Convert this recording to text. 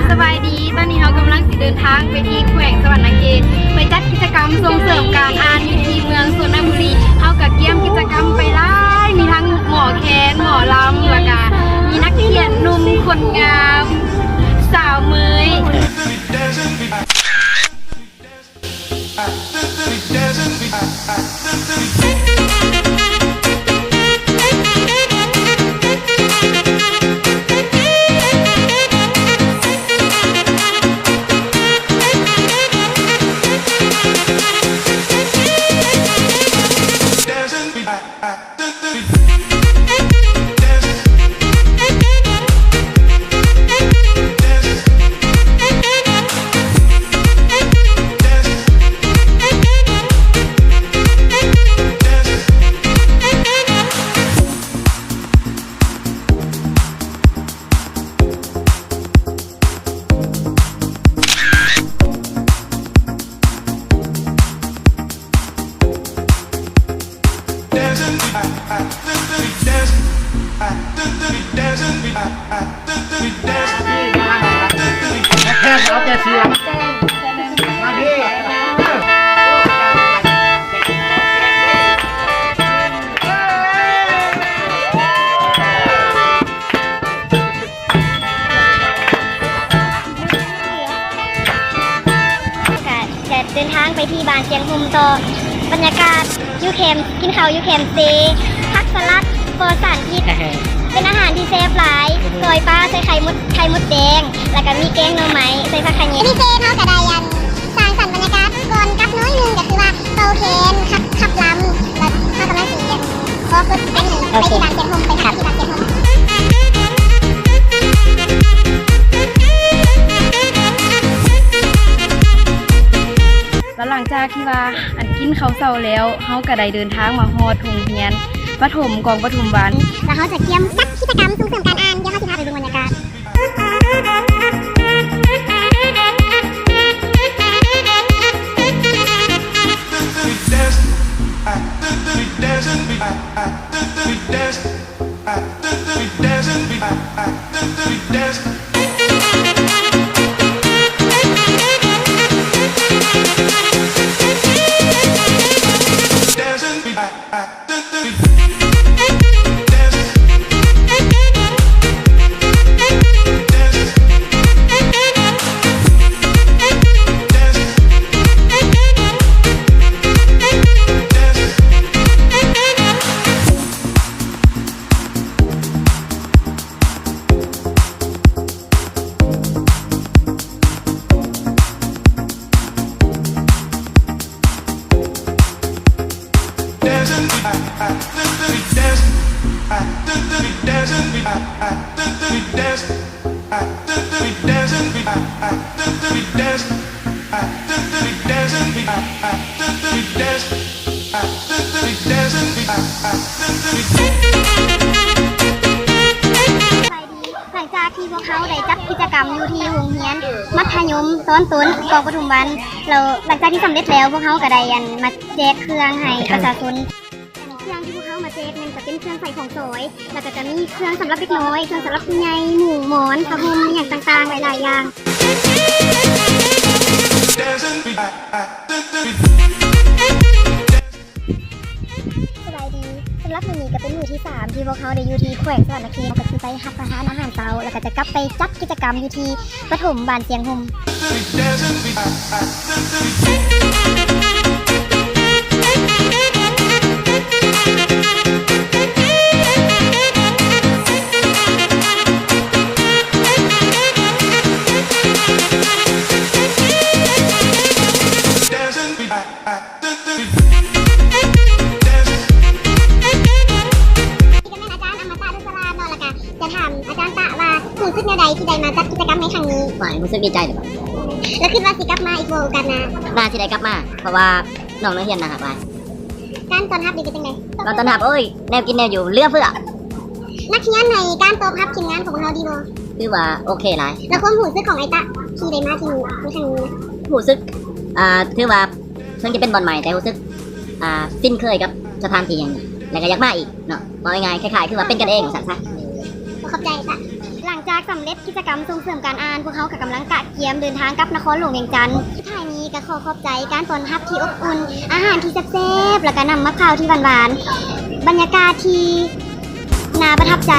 ສະບາຍດີ, ຕອນນີ້ເຮົາກຳລັງຊິເດີນທາງໄປທີ່ແຂວງສະຫວັນນະເຂດ ໄປຈັດກິດຈະກຳສົ່ງເສີມການອ່ານຢູ່ທີ່ເມືອງຊົນນະບູລີ. ເຮົາກະກຽມກິດຈະກຳໄປຫຼາຍ, ມີທັງໝໍແຄນ, ໝໍລຳ ແລ້ວກະມີນັກຂຽນໜຸ່ມຄົນງາມ, ສາວເມີຍ. ກະຈະເດີນທາງໄປທີ່ບ້ານຊຽງຫົ່ມຕໍ່. ບັນຍາກາດຢູ່ແຄມ, ກິນເຂົ້າຢູ່ແຄມເຊ, ຜັກສະລັດປອດສານພິດ ເປັນອາຫານທີ່ແຊບຫຼາຍ, ກ້ອຍປາໃສ່ໄຂ່ມົດ, ໄຂ່ມົດແດງ, ແລ້ວກະມີແກງໜໍ່ໄມ້ໃສ່ຜັກຂະແຍງ. ພິເສດເຮົາກະໄດ້ອັນ ສ້າງສັນບັນຍາກາດກ່ອນກັບໜ້ອຍໜຶ່ງ ກະຄືວ່າເປົ່າແຄນ, ຂັບ, ຂັບລຳ ແລ້ວເຮົາກຳລັງຊິ ຂໍຝຶກອັນນີ້ ໄປທີ່ບ້ານຊຽງຫົ່ມ ໄປຫາທີ່ບ້ານຊຽງຫົ່ມ. ແລ້ວຫຼັງຈາກທີ່ວ່າອັນກິນເຂົ້າເຊົ້າແລ້ວ ເຮົາກະໄດ້ເດີນທາງມາຮອດໂຮງຮຽນປະຖົມກອງປະຖົມວັນ ແລ້ວເຮົາຈະກຽມຈັດກິດຈະກຳສົ່ງເສີມການອ່ານ. ດຽວເຮົາຊິພາໄປເບິ່ງບັນຍາກາດ.ຫຼັງຈາກທີ່ພວກເຮົາໄດ້ຈັດກິດຈະກຳຢູ່ທີ່ໂຮງຮຽນມັດທະຍົມຕອນຕົ້ນກອງປະຖົມວັນ ແລ້ວຫຼັງຈາກທີ່ສຳເລັດແລ້ວ ພວກເຮົາກະໄດ້ອັນມາແຈກເຄື່ອງໃຫ້ປະຊາຊົນ. ເຄື່ອງທີ່ພວກເຮົາມາແຈກນັ້ນກະເປັນເຄື່ອງໃຊ້ຂອງສອຍ ແລ້ວກະຈະມີເຄື່ອງສຳລັບເດັກນ້ອຍ, ເຄື່ອງສຳລັບຜູ້ໃຫຍ່, ມຸ້ງໝອນ, ຜ້າຫົ່ມ ອີ່ຫຍັງຕ່າງໆ ຫຼາຍໆຢ່າງ. ສະບາຍດີ, ສຳລັບມື້ນີ້ກະເປັນມື້ທີສາມທີ່ພວກເຮົາໄດ້ຢູ່ທີ່ແຂວງສະຫວັນນະເຂດ ເຮົາກະຊິໄປຮັບປະທານອາຫານເຊົ້າ ແລ້ວກະຈະກັບໄປຈັດກິດຈະກຳຢູ່ທີ່ປະຖົມບ້ານຊຽງຫົ່ມ. ນີ້ກະແມ່ນອາຈານອະມະຕະ ນຸດສະລາດ ເນາະ ແລ້ວກະຈະຖາມອາຈານຕະວ່າ ຮູ້ສຶກແນວໃດທີ່ໄດ້ມາຈັດກິດຈະກຳໃນຄັ້ງນີ້? ຫວາຍ ຮູ້ສຶກດີໃຈເລີຍ. ແລ້ວຄິດວ່າຊິກັບມາອີກບໍ່ໂອກາດໜ້າ? ໜ້າຊິໄດ້ກັບມາ ເພາະວ່ານ້ອງນັກຮຽນໜ້າຮັກຫຼາຍ. ການຕ້ອນຮັບນີ້ເປັນຈັ່ງໃດ? ການຕ້ອນຮັບ ໂອ້ຍ ແນວກິນແນວຢູ່ເຫຼືອເຟືອ. ນັກຮຽນໃຫ້ການຕອບຮັບທີມງານຂອງພວກເຮົາດີບໍ່? ຖືວ່າໂອເຄຫຼາຍ. ແລ້ວຄວາມຮູ້ສຶກຂອງອ້າຍຕະທີ່ໄດ້ມາທີ່ນີ້ໃນຄັ້ງນີ້ນະ? ຮູ້ສຶກ ອ່າ ຖືວ່າ ເຖິງຈະເປັນບ່ອນໃໝ່ ແຕ່ຮູ້ສຶກ ອ່າ ຄຸ້ນເຄີຍກັບສະຖານທີ່ແຫ່ງນີ້ ແລ້ວກະຢາກມາອີກເນາະ. ເວົ້າງ່າຍໆ ຄ້າຍໆ ຄືວ່າເປັນກັນເອງວ່າຊັ້ນຊະ. ຂອບໃຈ ຫຼະ. ຫຼັງຈາກ ຈາກສຳເລັດກິດຈະກຳສົ່ງເສີມການອ່ານ, ພວກເຮົາກໍກຳລັງກະກຽມເດີນທາງກັບນະຄອນຫຼວງວຽງຈັນ. ສຸດທ້າຍນີ້ກໍຂໍຂອບໃຈການຕ້ອນຮັບທີ່ອົບອຸ່ນ, ອາຫານທີ່ແຊບໆ ແລ້ວກໍນ້ຳໝາກພ້າວທີ່ຫວານໆ, ບັນຍາກາດທີ່ໜ້າປະທັບໃຈ.